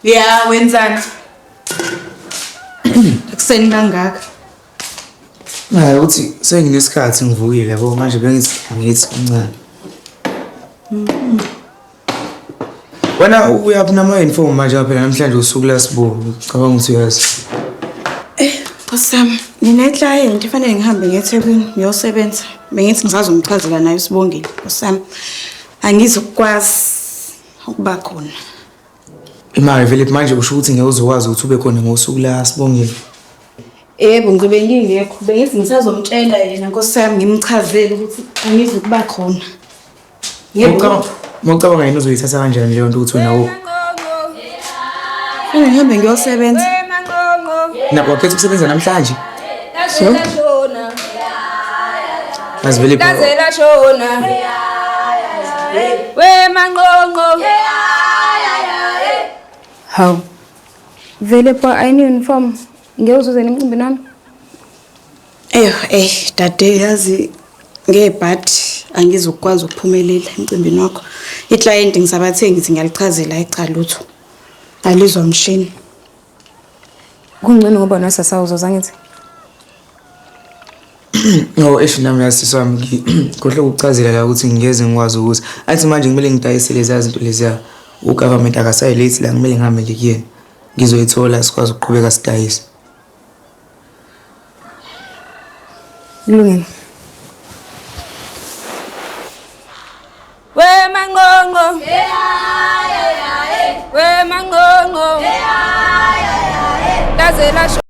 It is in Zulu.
Ya, wenzani? Ekuseni kangaka. Hayi ukuthi senginesikhathi ngivukile yabo manje bengithi angithi kancane. Wena uyaphi nama-uniform manje phela namhlanje usuku lasibo ngicabanga ukuthi uyazi. Eh, Nkosi yami, ngine-client fanele ngihambe ngiye eThekwini ngiyosebenza. Bengithi ngisazomchazela naye uSibongile, Nkosi yami. Angizukwazi ukuba khona. Imali vele manje usho ukuthi ngeke uzokwazi ukuthi ube khona ngosuku la Sibongile. Yebo, ngizobe ngingekho. Bengithi ngisazomtshela yena Nkosi yami ngimchazele ukuthi angizukuba khona. Yebo. Mawucabanga yena uzoyithatha kanjani leyo nto ukuthi wena wo. Fanele ngihambe ngiyosebenza. Na wakhetha ukusebenza namhlanje. So? Azivele Laze lashona. We manqonqo. Hawu. Vele pho ayini uniform. Ngeke uzuze emcimbini wami. Eyo, eh, dade yazi ngebhadi angizukwazi ukuphumelela emcimbini wakho. Iclient ngisabathe ngithi ngiyalichazela ayi cha lutho. Alizwa mshini. Kungcono ngoba nosasa uzoza ngithi. No, eish nami yazi sisi wami ngikhohlwe ukukuchazela la ukuthi ngiyeze ngikwazi ukuthi athi manje kumele ngidayise leziya zinto leziya ugovernment akasayilethi la kumele ngihambe nje kuyena ngizoyithola sikwazi ukuqhubeka sidayise. Kulungile. We manqonqo. We manqonqo. Laze lasho.